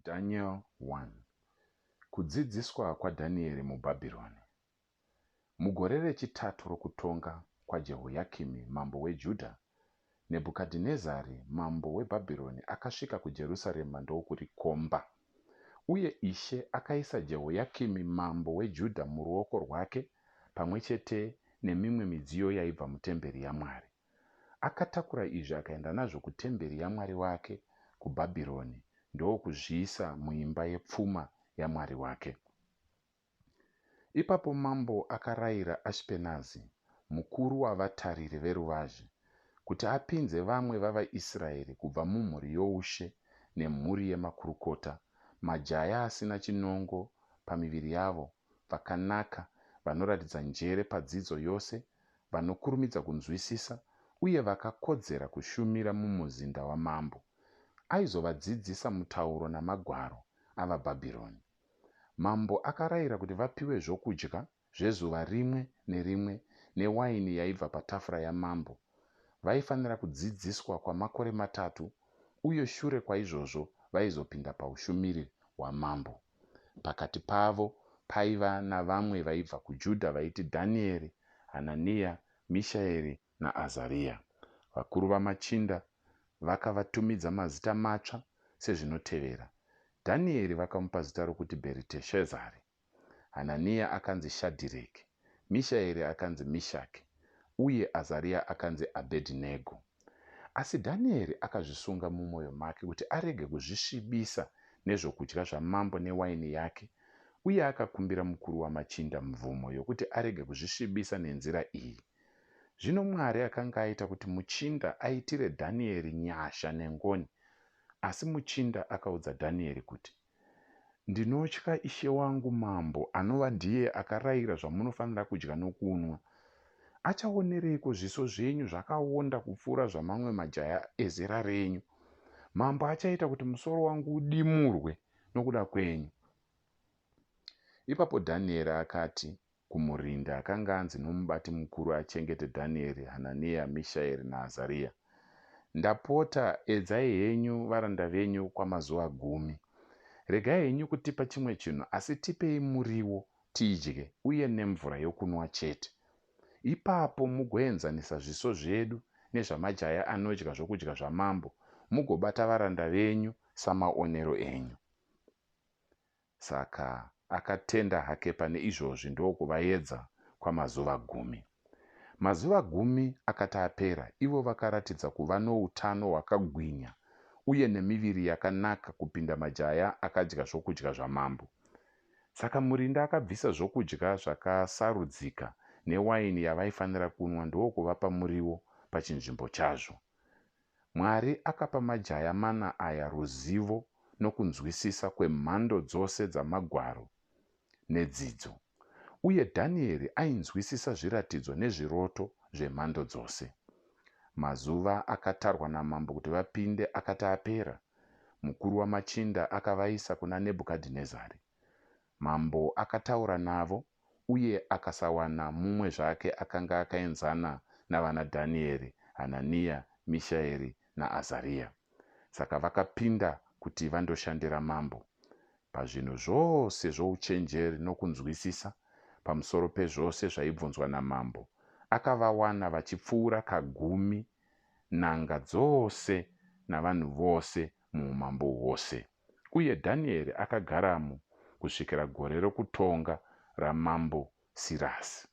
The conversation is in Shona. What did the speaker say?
Daniel 1. Kudzidziswa kwaDhanieri muBhabhironi. Mugore rechitatu rokutonga kwaJehoyakimi mambo weJudha, Nebhukadhinezari mambo weBhabhironi akasvika kuJerusarema ndokurikomba. Uye Ishe akaisa Jehoyakimi mambo weJudha muruoko rwake pamwe chete nemimwe midziyo yaibva mutemberi yaMwari. Akatakura izvi akaenda nazvo kutemberi yamwari wake kuBhabhironi ndokuzviisa muimba yepfuma yamwari wake. Ipapo mambo akarayira Ashipenazi, mukuru wavatariri veruvazhe, kuti apinze vamwe vavaIsraeri kubva mumhuri youshe nemhuri yemakurukota, majaya asina chinongo pamiviri yavo, vakanaka, vanoratidza njere padzidzo yose, vanokurumidza kunzwisisa uye vakakodzera kushumira mumuzinda wamambo. Aizovadzidzisa mutauro namagwaro avaBhabhironi. Mambo akarayira kuti vapiwe zvokudya zvezuva rimwe nerimwe newaini yaibva patafura yamambo. Vaifanira kudzidziswa kwamakore matatu uye shure kwaizvozvo vaizopinda paushumiri hwamambo. Pakati pavo paiva navamwe vaibva kuJudha vaiti Dhanieri, Hanania, Mishaeri naAzaria. Vakuru vamachinda vakavatumidza mazita matsva sezvinotevera, Dhanieri vakamupa zita rokuti Bheriteshazari, Hanania akanzi Shadhireki, Mishaeri akanzi Mishaki, uye Azaria akanzi Abhedhinego. Asi Dhanieri akazvisunga mumwoyo make kuti arege kuzvisvibisa nezvokudya zvamambo newaini yake uye akakumbira mukuru wamachinda mvumo yokuti arege kuzvisvibisa nenzira iyi. Zvino Mwari akanga aita kuti muchinda aitire Dhanieri nyasha nengoni. Asi muchinda akaudza Dhanieri kuti, Ndinotya ishe wangu mambo, anova ndiye akarayira zvamunofanira kudya nokunwa. Achaonereiko zviso zvenyu zvakaonda kupfuura zvamamwe majaya ezera renyu? Mambo achaita kuti musoro wangu udimurwe nokuda kwenyu. Ipapo Dhanieri akati kumurindi akanga anzi nomubati mukuru achengete Dhanieri, Hanania, Mishaeri naAzaria, Ndapota, edzai henyu varanda venyu kwamazuva gumi. Regai henyu kutipa chimwe chinhu asi tipei muriwo tidye uye nemvura yokunwa chete. Ipapo mugoenzanisa zviso zvedu nezvamajaya anodya zvokudya zvamambo, mugobata varanda venyu samaonero enyu. Saka akatenda hake pane izvozvi ndokuvaedza kwamazuva gumi. Mazuva gumi akati apera, ivo vakaratidza kuva noutano hwakagwinya uye nemiviri yakanaka kupinda majaya akadya zvokudya zvamambo. Saka murindi akabvisa zvokudya zvakasarudzika newaini yavaifanira kunwa ndokuvapa muriwo pachinzvimbo chazvo. Mwari akapa majaya mana aya ruzivo nokunzwisisa kwemhando dzose dzamagwaro nedzidzo. Uye Dhanieri ainzwisisa zviratidzo nezviroto zvemhando dzose. Mazuva akatarwa namambo kuti vapinde akati apera, mukuru wamachinda akavaisa kuna Nebhukadhinezari. Mambo akataura navo, uye akasawana mumwe zvake akanga akaenzana navanaDhanieri, Hanania, Mishaeri naAzaria. Saka vakapinda kuti vandoshandira mambo. Pazvinhu zvose zvouchenjeri nokunzwisisa, pamusoro pezvose zvaibvunzwa namambo, akavawana vachipfuura kagumi n'anga dzose navanhu vose muumambo hwose. Uye Dhanieri akagaramo kusvikira gore rokutonga raMambo Sirasi.